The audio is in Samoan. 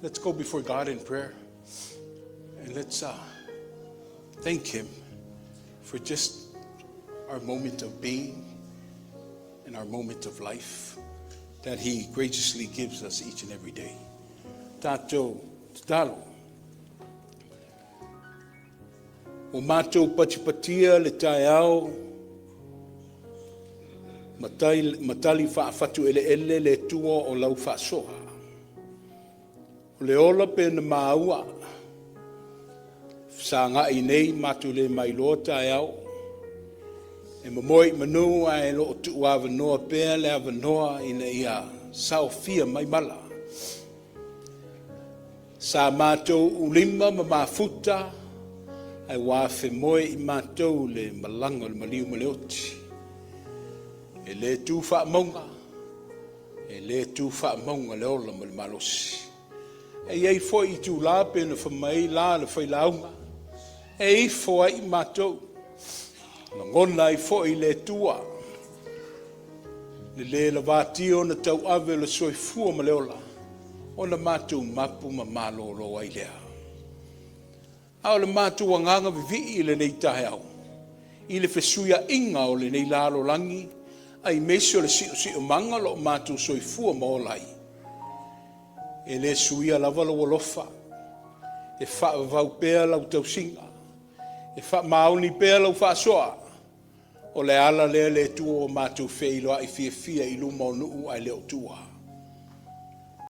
Let's go before God in prayer and let's thank Him for just our moment of being and our moment of life that He graciously gives us each and every day. Tatou tatalo. Ua matou patipatia le taeao ma tali faafatueleele le Atua o lau faasoa. O le ola pei ona maua, fesagai nei matou le ma iloa taeao, e momoe i manu ae o lo o tuuavanoa pea le avanoa ina ia saofia mai mala. Sa matou ulima ma mafuta ae ua afemoe i matou le malaga o le maliu ma le oti. E le tu faamauga, e le tu faamauga le ola ma le malosi. E i ai foi itula pei ona fai mai ai la o le failauga, e ifo ai i matou, lagona ai foi le Atua le le lavatia ona tauave o le soifua ma le ola, ona matou mapu ma malolo ai lea. A o le matou agaga vivii i lenei taeao, i le fesuiaiga o lenei lalolagi aemaise o le siosiomaga o lo o matou soifua ma ola ai, e le suia lava lou alofa, e faavavau pea lau tausiga, e faamaoni pea lau faasoa. O le ala lea le Atua ua matou feiloai fiafia i luma o nuu ae le o tua.